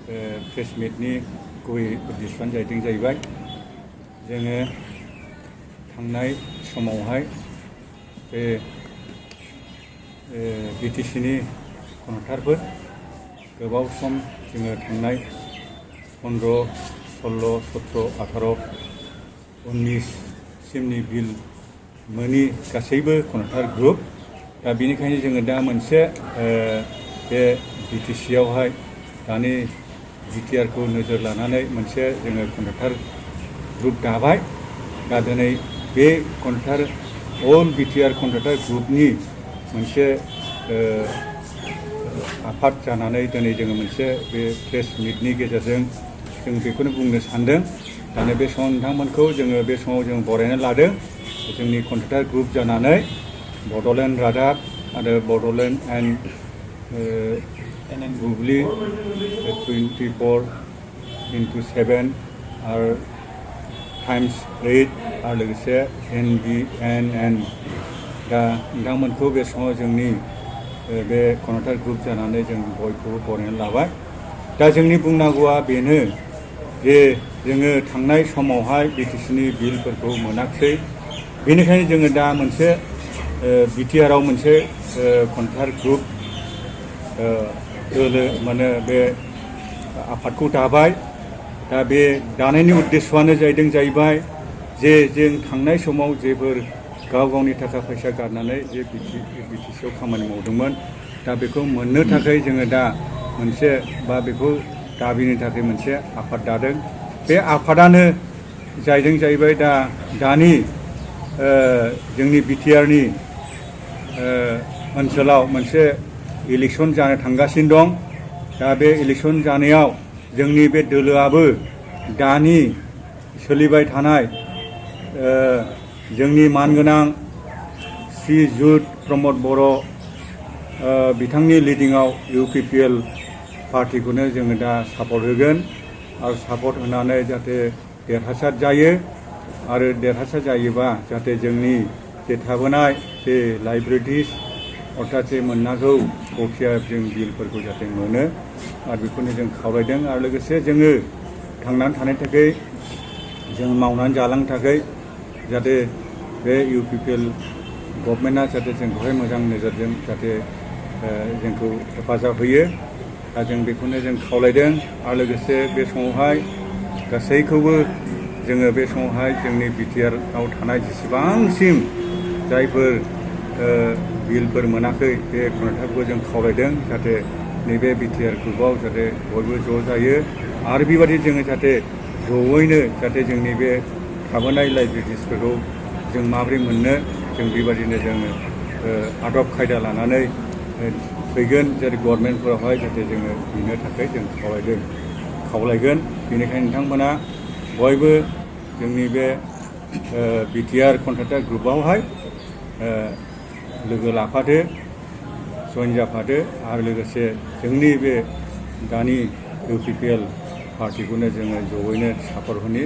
press मिटनि गुबै उद्देश्यआनो जाहैबाय जोङो थांनाय समावहाय बे बिटिसिनि गणतारफोर गोबाव सम जोङो थांनाय 15, 16, 17, 18, 19 सिमनि बिल मोनि गासैबो गणतार ग्रुप दा बेनिखायनो जोङो दा मोनसे बे बिटिसियावहाय दानि जिटिआर खौ नोजोर लानानै मोनसे जोङो गणतार ग्रुप दाबाय दा दिनै बे गणतार अल बिटिआर गणतार ग्रुपनि मोनसे आफाद जानानै दिनै जोङो मोनसे बे प्रेस मिटनि गेजेरजों जों बेखौनो बुंनो सानदों दानो बे समाव नोंथांमोनखौ जोङो बे समाव जों बरायना लादों जोंनि गणतार ग्रुप जानानै बड'लेण्ड रादाब आरो बड'लेण्ड एन्ड बुब्लि 24/7 आरो टाइम्स 8 आरो लोगोसे NBN दा नोंथांमोनखौ बे समाव जोंनि बे गणतार ग्रुप जानानै जों बयखौबो बरायना लाबाय दा जोंनि बुंनांगौआ बेनो जे जोङो थांनाय समावहाय बिटिसिनि बिलफोरखौ मोनाखिसै बेनिखायनो जोङो दा मोनसे बिटिआरआव मोनसे गणतार ग्रुप माने बे आफादखौ दाबाय दा बे दानायनि उद्देश्यआनो जाहैबाय जे जों थांनाय समाव जेफोर गाव गावनि थाखा फैसा गारनानै जे बिटिसिआव खामानि मावदोंमोन दा बेखौ मोननो थाखाय जोङो दा मोनसे बा बेखौ दाबिनो थाखाय मोनसे आफाद दादों बे आफादानो जाहैबाय दा दानि जोंनि बिटिआरनि ओनसोलाव मोनसे इलेक्सन जानो थांगासिनो दं दा बे इलेक्सन जानायाव जोंनि बे दोलोआबो दानि सोलिबाय थानाय जोंनि मानगोनां श्री जुद प्रमद बर' बिथांनि लिडिंआव UPPL पार्टिखौनो जोङो दा सापर्ट होगोन आरो सापर्ट होनानै जाहाथे देरहासार जायो आरो देरहासार जायोबा जाहाथे जोंनि जे थाबोनाय जे लाइब्रेरिस अर्थात जे मोननांगौ बखिया जों बिलफोरखौ जाहाथे मोनो आरो बेखौनो जों खावलायदों आरो लोगोसे जोङो थांनानै थानो थाखाय जों मावनानै जालांनो थाखाय जाहाथे बे UPPL गभर्नमेन्टआ जाहाथे जोंखौहाय मोजां नोजोरजों जाहाथे जोंखौ हेफाजाब होयो दा जों बेखौनो जों खावलायदों आरो लोगोसे बे समावहाय गासैखौबो जोङो बे समावहाय जोंनि बिटिआरआव थानाय जेसेबांसिम जायफोर बिलफोर मोनाखै बे गणतारखौ जों खावलायदों जाहाथे नैबे बिटिआर ग्रुपआव जाहाथे बयबो ज' जायो आरो बेबायदि जोङो जाहाथे जयैनो जाहाथे जोंनि बे थाबोनाय लाइब्रेरिसफोरखौ जों माबोरै मोननो जों बेबायदिनो जोङो आदब खायदा लानानै फैगोन जेरै गभर्नमेन्टफोरावहाय जाहाथे जोङो बिनो थाखाय जों खावलायगोन बेनिखायनो नोंथांमोना बयबो जोंनि बे बिटिआर कन्ट्रेक्टर ग्रुपआवहाय लोगो लाफादो जइन जाफादो आरो लोगोसे जोंनि बे दानि UPPL पार्टिखौनो जोङो जयैनो सापर्ट होनि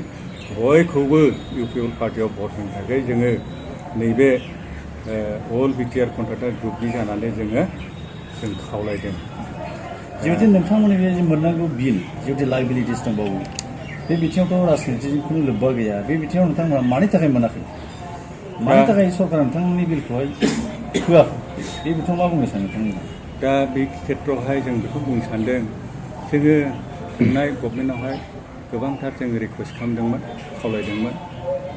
बयखौबो UPPL पार्टियाव भट होनो थाखाय जोङो नैबे अल बिटिआर कन्ट्रेक्टर ग्रुपनि जानानै जों खावलायदों जिहेतु नोंथांमोननि बे मोननांगौ बिल जिहेतु लाइबिलिटिस दंबावो बे बिथिङावथ' राजनितिजों खुनु लोब्बा गैया बे बिथिङाव नोंथांमोना मानि थाखाय मोनाखै मानि थाखाय सरकारा नोंथांमोननि बिलखौहाय होआखै बे बिथिङाव मा बुंनो सानो नोंथांमोना दा बे खेत्रआवहाय जों बेखौ बुंनो सानदों जोङो थांनाय गभर्नमेन्टआवहाय गोबांथार जों रिकुवेस्ट खालामदोंमोन खावलायदोंमोन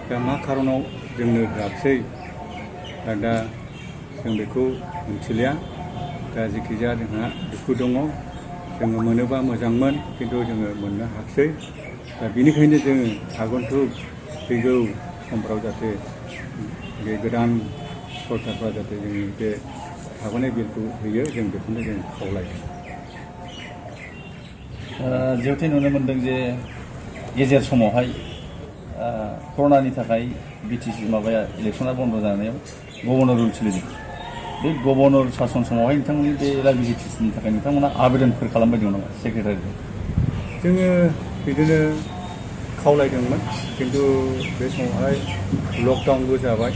दा मा खारनाव जोंनो होआखिसै दा जों बेखौ मिथिलिया दा जेखिजाया जोंहा दुखु दङ जोङो मोनोबा मोजांमोन खिन्थु जोङो मोननो हायाखिसै दा बेनिखायनो जोङो आगन्तुक फैगौ समफ्राव जाहाथे बे गोदान सरकारफ्रा जाहाथे जोंनि बे थाबोनाय बिलखौ होयो जों बेखौनो जों खावलायो जिहेतु नुनो मोनदों जे गेजेर समावहाय कर'नानि थाखाय बिटिसि माबाया इलेक्सना बन्द' जानायाव गभर्नर रुल सोलिदों बे गभर्नर सासन समावहाय नोंथांमोननि बे लाइबिलिटिसनि थाखाय नोंथांमोना आवेदनफोर खालामबाय दं नामा सेक्रेटारिजों जोङो बिदिनो खावलायदोंमोन खिन्थु बे समावहाय लकडाउनबो जाबाय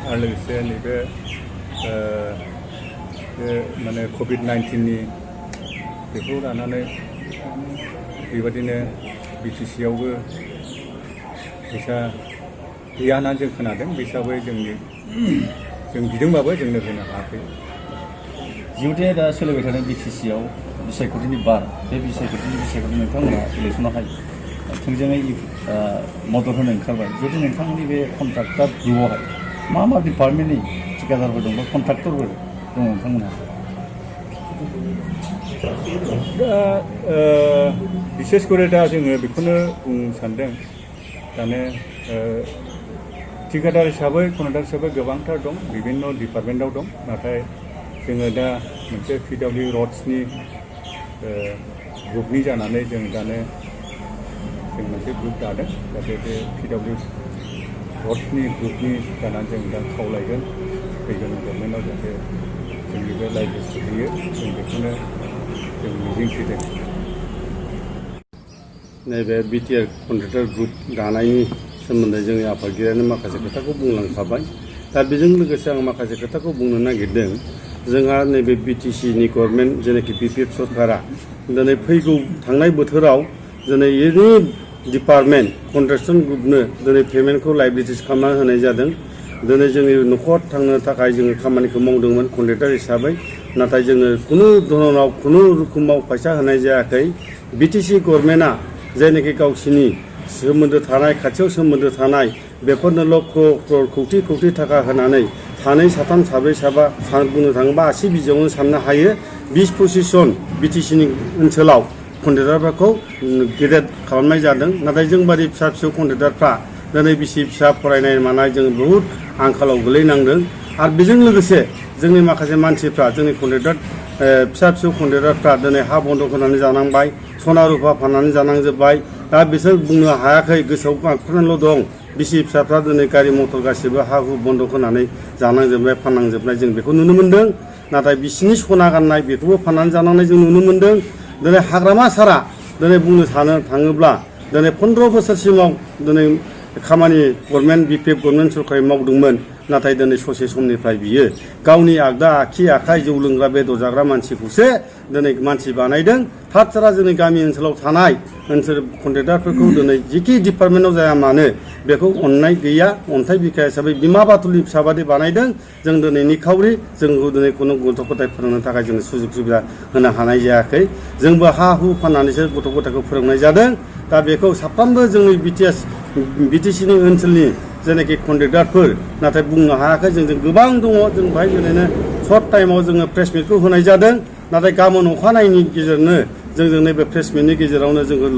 आरो लोगोसे नैबे माने COVID-19 बेखौ लानानै बेबादिनो BTC आवबो फैसा गैया होनना जों खोनादों बे हिसाबै जों बिदोंबाबो जोंनो होनो हायाखै जिहेतु दा सोलिबाय थानाय BTC आव बिसायख'थिनि बार बे बिसायख'थि नोंथांमोना इलेक्सनावहाय थोंजोङै मदद होनो ओंखारबाय जुदि नोंथांमोननि बे कन्ट्राक्टर ग्रुपआवहाय मा डिपार्टमेन्टनि ठिकादारफोर दं बा कन्ट्राक्टरफोर दङ नोंथांमोनहा दा बिसेस करे दा जोङो बेखौनो बुंनो सानदों दाने ठिकादार हिसाबै कन्ट्राक्टर हिसाबै गोबांथार दं बिभिन्न डिपार्टमेन्टआव दं नाथाय जोङो दा मोनसे PW रड्सनि ग्रुपनि जानानै जों दानो जों मोनसे ग्रुप दादों जाहाथे बे PW रड्सनि ग्रुपनि जानानै जों दा खावलायगोन फैगोन गभर्नमेन्टआव जाहाथे जोंनि बे लाइब्रेरिखौ होयो जों बेखौनो जों मिजिंथिदों नैबे BTR कन्ट्रेक्टर ग्रुप दानायनि सोमोन्दै जोंनि आफादगिरियानो माखासे खोथाखौ बुंलांखाबाय दा बेजों लोगोसे आं माखासे खोथाखौ बुंनो नागिरदों जोंहा नैबे BTCनि गभर्नमेन्ट जेनाखि BPF सरकारा दिनै फैगौ थांनाय बोथोराव दिनै एनि डिपार्टमेन्ट कन्ट्रेक्सन ग्रुपनो दिनै पेमेन्टखौ लाइबिलिटिस खालामना होनाय जादों दिनै जोंनि न'खर थांनो थाखाय जोङो खामानिखौ मावदोंमोन कन्ट्रेक्टर हिसाबै नाथाय जोङो खुनु धरनाव खुनु रोखोमाव फैसा होनाय जायाखै BTC गभर्नमेन्टआ जायनाखि गावसिनि सोमोन्दो थानाय खाथियाव सोमोन्दो थानाय बेफोरनोल' कौटि थाखा होनानै सानै साथाम साब्रै साबा बुंनो थाङोबा 80 बिजौआवनो साननो हायो 20-25 जन BTCनि ओनसोलाव कन्ट्रेक्टरफोरखौ गेदेर खालामनाय जादों नाथाय जोंबादि फिसा फिसौ कन्ट्रेक्टरफ्रा दिनै बिसि फिसा फरायनाय मानाय जों बहुद आंखालाव गोलैनांदों आरो बेजों लोगोसे जोंनि माखासे मानसिफ्रा जोंनि कन्ट्रेक्टर फिसा फिसौ कन्ट्रेक्टरफ्रा दिनै हा बन्दक होनानै जानांबाय सना रुफा फाननानै जानांजोब्बाय दा बिसोर बुंनो हायाखै गोसोआव गाबख्रानायल' दं बिसि फिसाफ्रा दिनै गारि मटर गासिबो हा हु बन्दक होनानै जानांजोबनाय फाननांजोबनाय जों बेखौ नुनो मोन्दों नाथाय बिसिनि सना गाननाय बेखौबो फाननानै जानांनाय जों नुनो मोन्दों दिनै हाग्रामा सारा दिनै बुंनो थाङोब्ला दिनै 15 बोसोरसिमाव दिनै खामानि गभर्नमेन्ट BPF गभर्नमेन्ट सरकारि मावदोंमोन नाथाय दिनै ससे समनिफ्राय बियो गावनि आगदा आखाइ जौ लोंग्रा बेदर जाग्रा मानसिखौसो दिनै मानसि बानायदों थाब-थारा जोंनि गामि ओनसोलाव थानाय ओनसोल कन्ट्रेक्टरफोरखौ दिनै जिखि डिपार्टमेन्टआव जाया मानो बेखौ अननाय गैया अन्थाइ बिखा हिसाबै बिमा बाथुलनि फिसाबादि बानायदों जों दिनै निखावरि जोंखौ दिनै खुनु गथ' गथाय फोरोंनो थाखाय जों सुजुग सुबिदा होनो हानाय जायाखै जोंबो हा हु फाननानैसो गथ' गथायखौ फोरोंनाय जादों दा बेखौ साफ्रोमबो जोंनि BTCनि ओनसोलनि जेनाखि कन्ट्रेक्टरफोर नाथाय बुंनो हायाखै जों गोबां दङ जों बेहाय ओरैनो सर्ट टाइमाव जोङो प्रेस मिटखौ होनाय जादों नाथाय गाबोन अखानायैनि गेजेरनो जों नैबे प्रेस मिटनि गेजेरावनो जोङो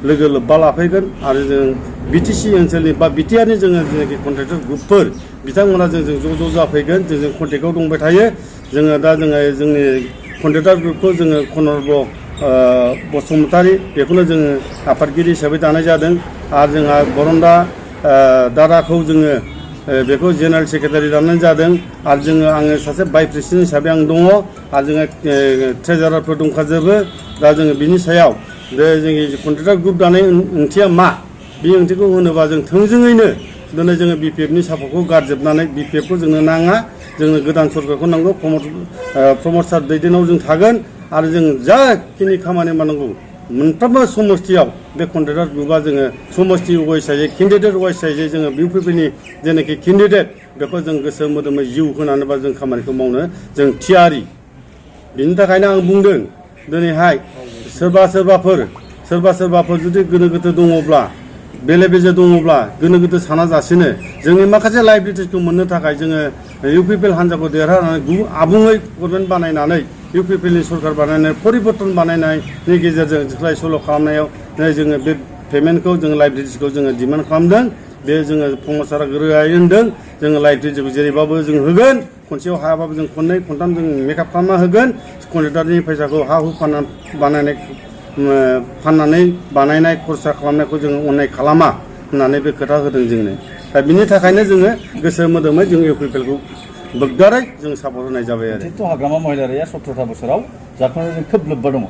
लोगो लोब्बा लाफैगोन आरो जों BTC ओनसोलनि बा BTRनि जोङो जेनाखि कन्ट्रेक्टर ग्रुपफोर बिथांमोना जों ज' जाफैगोन जों कन्टेक्टआव दंबाय थायो जोङो दा जोंनि कन्ट्रेक्टर ग्रुपखौ जोङो कनर्ब बसुमतारी बेखौनो जोङो आफादगिरि हिसाबै दानाय जादों आरो जोंहा बरन्दा दादाखौ जोङो बेखौ जेनेरेल सेक्रेटारि दानाय जादों आरो आङो सासे भाइस प्रेसिडेन्ट हिसाबै आं दङ आरो जोङो ट्रेजारारफोर दंखाजोबो दा जोङो बिनि सायाव जोंनि कन्ट्रेक्टर ग्रुप दानाय ओंथिया मा बे ओंथिखौ होनोबा जों थोंजोङैनो दिनै जोङो BPFनि सापर्टखौ गारजोबनानै BPFखौ जोंनो नाङा जोंनो गोदान सरकारखौ नांगौ प्रमद सार दैदेननायाव जों थागोन आरो जों जाखिनि खामानि मावनांगौ मोनफ्रोमबो समस्थियाव बे कन्ट्रेक्टर ग्रुपआ जोङो समस्ति वाइसै केन्डिडेट वाइसै जोङो BPFनि जेनाखि केन्डिडेट बेखौ जों गोसो मोदोमै जिउ होनानैबा जों खामानिखौ मावनो जों थियारि बिनि थाखायनो आं बुंदों दिनैहाय सोरबाफोर जुदि गोनो गोथो दङब्ला बेले बेजे दङब्ला गोनो गोथो सानाजासेनो जोंनि माखासे लाइबिलिटिसखौ मोननो थाखाय जोङो UPPL हान्जाखौ देरहानानै आबुङै गभर्नमेन्ट बानायनानै UPPLनि सरकार बानायनाय परिबर्तन बानायनायनि गेजेरजों सोलाय सोल' खालामनायाव जोङो बे पेमेन्टखौ जोङो लाइबिलिटिसखौ जोङो डिमान्ड खालामदों बे जोङो प्रमद सारा गोरोआयै होनदों जोङो लाइबिलिटिखौ जेरैबाबो जों होगोन खनसेयाव हायाबाबो जों खननै खनथाम जों मेकआप खालामना होगोन कन्ट्रेक्टरनि फैसाखौ हा हु फाननानै बानायनाय खरसा खालामनायखौ जोङो अननाय खालामा होननानै बे खोथा होदों जोंनो दा बिनि थाखायनो जोङो गोसो मोदोमै जों UPPLखौ बोगदारै जों सापर्ट होनाय जाबाय आरो जिहेतु हाग्रामा महिलारिया 17था बोसोराव जाखांनायजों खोब लोब्बा दङ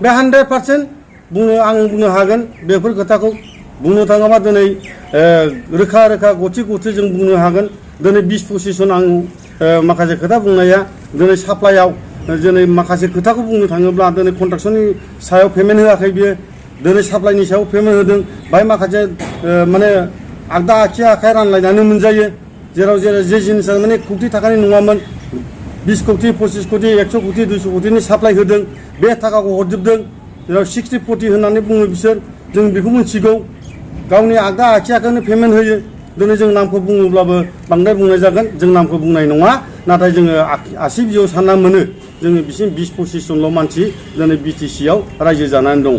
बे 100% आं बुंनो हागोन बेफोर खोथाखौ बुंनो थाङोबा दिनै रोखा गथि जों बुंनो हागोन दिनै 20-25 जन आं माखासे खोथा बुंनाया दिनै साप्लाइआव दिनै माखासे खोथाखौ बुंनो थाङोब्ला दिनै कन्ट्राक्सननि सायाव पेमेन्ट होआखै बियो दिनै साप्लाइनि सायाव पेमेन्ट होदों बाहाय माखासे माने आगदा आखाइ रानलायनानै मोनजायो जेराव जे जिनिसा माने कौटि थाखानि नङामोन 20 कौटि 25 कौटि 100 कौटि 200 कौटिनि साप्लाइ होदों बे थाखाखौ हरजोबदों जेराव 60-40 होननानै बुङो बिसोर जों बेखौ मिथिगौ गावनि आगदा आखाइनो पेमेन्ट होयो दिनै जों नामखौ बुङोब्लाबो बांद्राय बुंनाय जागोन जों नामखौ बुंनाय नङा नाथाय जोङो आसि बिजौ सानना मोनो जोङो बिसिम 20-25 जनल' मानसि दिनै BTC-आव रायजो जानानै दं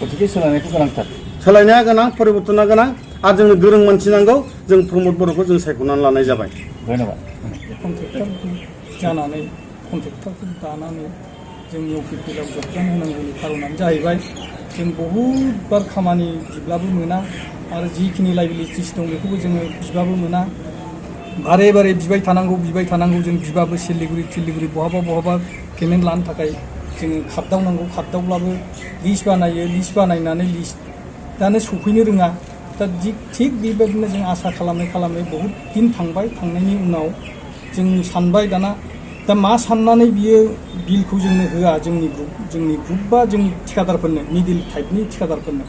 गतिके सोलायनायखौ गोनांथार सोलायनाया गोनां परिबर्तना गोनां आरो जोंनो गोरों मानसि नांगौ जों प्रमद बर'खौ जों सायख'नानै लानाय जाबाय धन्यबाद कन्ट्रेक्टर जानानै कन्ट्रेक्टरफोर दानानै जों इउपिपिएलआव जोबजान होनांगौनि खारनानो जाहैबाय जों बहुद बार खामानि बिब्लाबो मोना आरो जिखिनि लाइबिलिटिस दं बेखौबो जोङो बिबाबो मोना बारे बारे बिबाय थानांगौ जों बिबाबो सिलिगुरि बहाबा पेमेन्ट लानो थाखाय जोङो खारदावब्लाबो लिस्ट बानायनानै लिस्टआनो सफैनो रोङा दा थिग बेबायदिनो जों आसा खालामै बहुद दिन थांनायनि उनाव जों सानबाय दाना दा मा साननानै बियो बिलखौ जोंनो होआ जोंनि ग्रुप बा जों थिखादारफोरनो मिडिल टाइपनि थिखादारफोरनो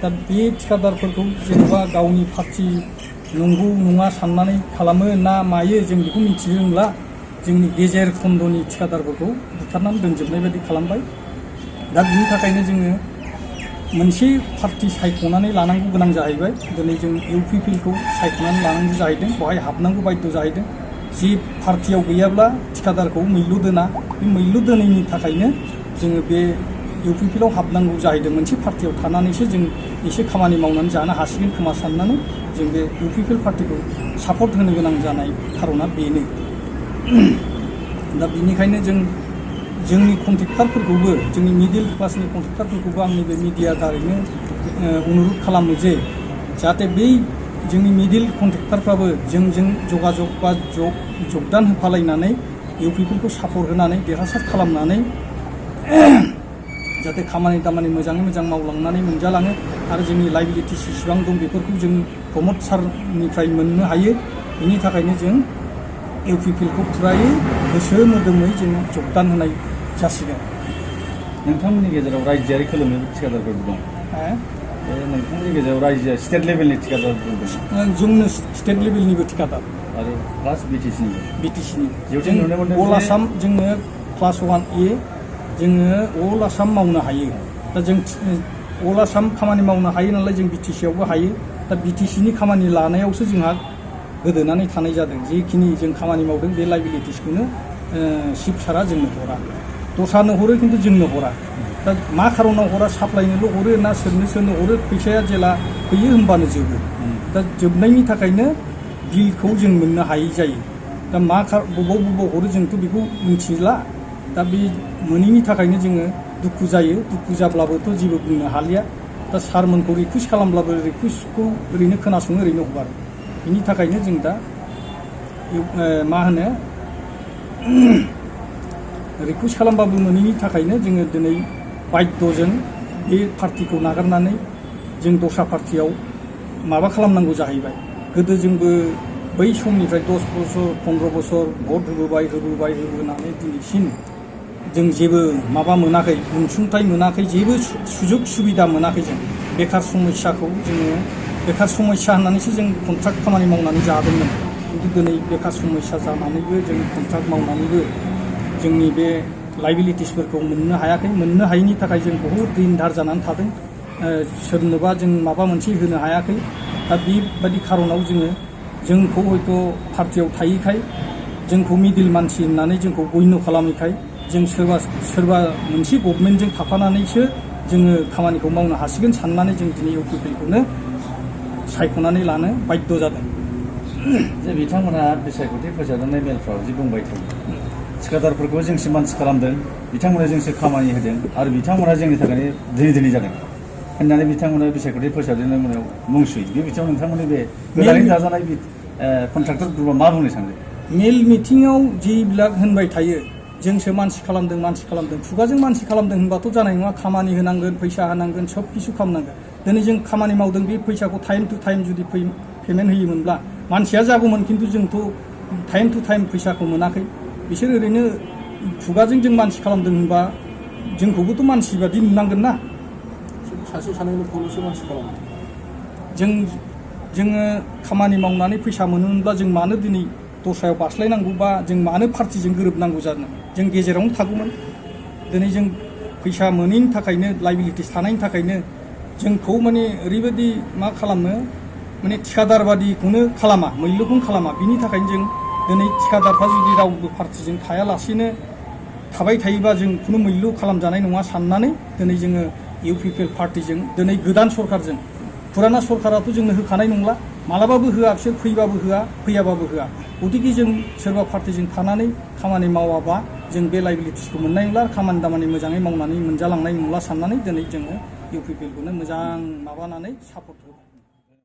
दा बे थिखादारफोरखौ जेनेबा गावनि पार्टि नंगौ नङा साननानै खालामो ना मायो जों बेखौ मिथिनो रोंला जोंनि गेजेर खन्द'नि थिखादारफोरखौ बुथारनानै दोनजोबनाय बायदि खालामबाय दा बिनि थाखायनो जोङो मोनसे पार्टि सायख'नानै लानांगौ गोनां जाहैबाय दिनै जों इउपिपिएलखौ सायख'नानै लानांगौ जाहैदों बेवहाय हाबनांगौ बायद' जाहैदों जि पार्टियाव गैयाब्ला थिखादारखौ मैलु दोना बे मैलु दोनैनि थाखायनो जोङो बे इउपिपिएलआव हाबनांगौ जाहैदों मोनसे पार्टियाव थानानैसो जों एसे खामानि मावनानै जानो हासिगोन खोमा साननानै जों बे इउपिपिएल पार्टिखौ सापर्ट होनो गोनां जानाय खारना बेनो दा बिनिखायनो जोंनि कन्ट्रेक्टरफोरखौबो जोंनि मिडिल क्लासनि कन्ट्रेक्टरफोरखौबो आंनि बे मिडिया दारैनो अनुरद खालामो जे जाहाथे बै जोंनि मिडिल कन्ट्रेक्टरफ्राबो जोंजों जगाजग बा जगदान होफालायनानै इउपिपिएलखौ सापर्ट होनानै देरहासार खालामनानै जाहाथे खामानि दामानि मोजाङै मोजां मावलांनानै मोनजालाङो आरो जोंनि लाइबिलिटिस जेसेबां दं बेफोरखौ जों प्रमद सारनिफ्राय मोननो हायो बिनि थाखायनो जों इउपिपिएलखौ फुरायै गोसो मोदोमै जों जगदान होनाय जासिगोन नोंथांमोननि गेजेराव रायजोआरि खोलोमनि थिखादारफोर दं नोंथांमोननि गेजेराव रायजोआ स्टेट लेभेलनि थिखादारफोर दं जोंनो स्टेट लेभेलनिबो थिखादार आरो प्लास बिटिसिनि जों अल आसाम जोङो क्लास 1A जोङो अल आसाम मावनो हायो दा जों अल आसाम खामानि मावनो हायो नालाय जों BTC-आवबो हायो दा BTC-नि खामानि लानायावसो जोंहा गोदोनानै थानाय जादों जिखिनि जों खामानि मावदों बे लाइबिलिटिसखौनो चिफ सारा जोंनो हरा दस्रानो हरो खिन्थु जोंनो हरा दा मा खारनाव हरा साप्लाइनोल' हरो ना सोरनो हरो फैसाया जेला फैयो होनबानो जोबो दा जोबनायनि थाखायनो बिलखौ जों मोननो हायै जायो दा मा बबाव हरो जोंथ' बेखौ मिथिला दा बे मोनैनि थाखायनो जोङो दुखु जायो दुखु जाब्लाबोथ' जेबो बुंनो हालिया दा सारमोनखौ रिकुवेस्ट खालामब्लाबो रिकुवेस्टखौ ओरैनो खोनासङो ओरैनो हगारो बिनि थाखायनो जों दा मा होनो रिकुवेस्ट खालामबाबो मोनैनि थाखायनो जोङो दिनै बाध्यजों बे पार्टिखौ नागारनानै जों दस्रा पार्टियाव माबा खालामनांगौ जाहैबाय गोदो जोंबो बै समनिफ्राय 10 बोसोर 15 बोसोर भट होबोनानै दिनैसिम जों जेबो माबा मोनाखै अनसुंथाइ मोनाखै जेबो सुजुग सुबिदा मोनाखै जों बेकार समस्याखौ जोङो बेकार समस्या होननानैसो जों कन्ट्राक्ट खामानि मावनानै जादोंमोन खिन्थु दिनै बेकार समस्या जानानैबो जों कन्ट्राक्ट मावनानैबो जोंनि बे लाइबिलिटिसफोरखौ मोननो हायाखै मोननो हायैनि थाखाय जों बहुद दिन दार जानानै थादों सोरनोबा जों माबा मोनसे होनो हायाखै दा बेबायदि खारनाव जोंखौ हयथ' पार्टियाव थायैखाय जोंखौ मिडिल मानसि होननानै जोंखौ गण्य खालामैखाय जों सोरबा मोनसे गभर्नमेन्टजों थाफानानैसो जोङो खामानिखौ मावनो हासिगोन साननानै जों दिनै इउपिपिएलखौनो सायख'नानै लानो बाध्य जादों जे बिथांमोनहा बिसायख'थि फोसावनाय मेलफ्राव जि बुंबाय थायो थिखादारफोरखौ जोंसो मानसि खालामदों बिथांमोना जोंसो खामानि होदों आरो बिथांमोना जोंनि थाखाय धोनि जागोन होननानै बिथांमोना बिसायख'थि फोसावनाय मेलाव मुं सुयो बे बिथिङाव नोंथांमोननि बे गोदानै दाजानाय कन्ट्राक्टर ग्रुपआ मा बुंनो सानदों मेल मिटिङाव जिবিলাক होनबाय थायो जोंसो मानसि खालामदों खुगाजों मानसि खालामदों होनबाथ' जानाय नङा खामानि होनांगोन फैसा होनांगोन सब किसु खालामनांगोन दिनै जों खामानि मावदों बे फैसाखौ टाइम टु टाइम जुदि पेमेन्ट होयोमोनब्ला मानसिया जागौमोन खिन्थु जोंथ' टाइम टु टाइम फैसाखौ मोनाखै बिसोर ओरैनो खुगाजों जों मानसि खालामदों होनबा जोंखौबोथ' मानसि बादि नुनांगोन ना सासे सानैल'खौल'सो मानसि खालामो जोङो खामानि मावनानै फैसा मोनोमोनब्ला जों मानो दिनै दस्रायाव बास्लायनांगौ बा जों मानो पार्टिजों गोरोबनांगौ जानो जों गेजेरावनो थागौमोन दिनै जों फैसा मोनैनि थाखायनो लाइबिलिटिस थानायनि थाखायनो जोंखौ माने ओरैबायदि मा खालामो माने थिखादार बादिखौनो खालामा मैल्यखौनो खालामा बिनि थाखायनो जों दिनै थिखादारफ्रा जुदि रावबो पार्टिजों थायालासेनो थाबाय थायोबा जों खुनु मैल्य खालामजानाय नङा साननानै दिनै जोङो इउपिपिएल पार्टिजों दिनै गोदान सरकारजों फुराना सरकाराथ' जोंनो होखानाय नंला मालाबाबो होआ बिसोर फैबाबो होआ फैयाबाबो होआ गतिके जों सोरबा पार्टिजों थानानै खामानि मावाबा जों बे लाइबिलिटिसखौ मोननाय नंला खामानि दामानि मोजाङै मावनानै मोनजालांनाय नंला साननानै दिनै जोङो इउपिपिएलखौनो मोजां माबानानै सापर्ट होबाय